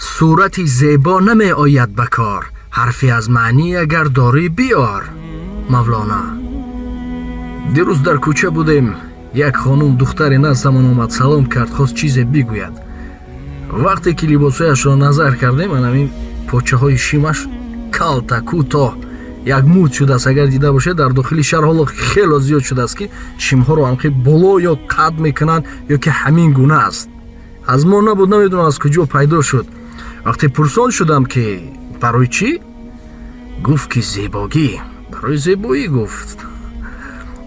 Сурати зебо намеояд ба кор, ҳарфе аз маънӣ агар дорӣ, биёр. Мавлона. Дирӯз дар кӯча будем, як хонум, духтаре наздамон омад, салом кард, хост чизе бигӯяд. Вақте ки либосҳояшро назар кардем, анамин почаҳои шимаш калта, кӯтоҳ, як муд шудааст. Агар дида бошед, дар дохили шаҳр ҳоло хело зиёд шудааст, ки шимҳоро анқи боло ё қад мекунанд, ё ки ҳамин гуна аст. Аз мо набуд, намедонам, аз куҷо пайдо шуд. Вақте пурсон шудам, ки барои чӣ, гуфт, ки зебогӣ, барои зебоӣ гуфт.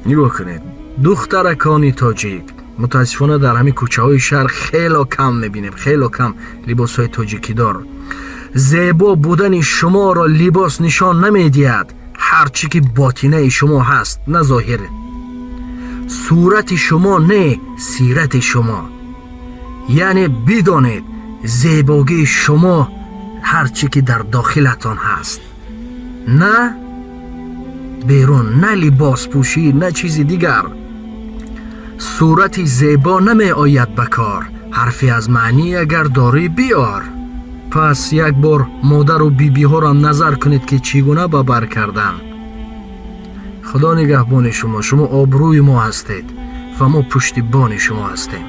Нигоҳ кунед, духтаракони тоҷик, мутаассифона, дар ҳамин кӯчаҳои шаҳр хело кам мебинем, хело кам либосҳои тоҷикидор. Зебо будани шуморо либос нишон намедиҳад, ҳар чӣ ки ботинаи шумо ҳаст, на зоҳир. Сурати шумо не, сирати шумо. Яъне бидонед, зебогии шумо ҳар чӣ ки дар дохилатон ҳаст, на берун, на либоспӯшӣ, на чизи дигар. Сурати зебо намеояд ба кор, ҳарфе аз маънӣ агар дорӣ, биёр. Пас як бор модару бибиҳоро назар кунед, ки чӣ гуна ба бар кардан. Худо нигаҳбони шумо. Шумо обрӯи мо ҳастед ва мо пуштибони шумо ҳастем.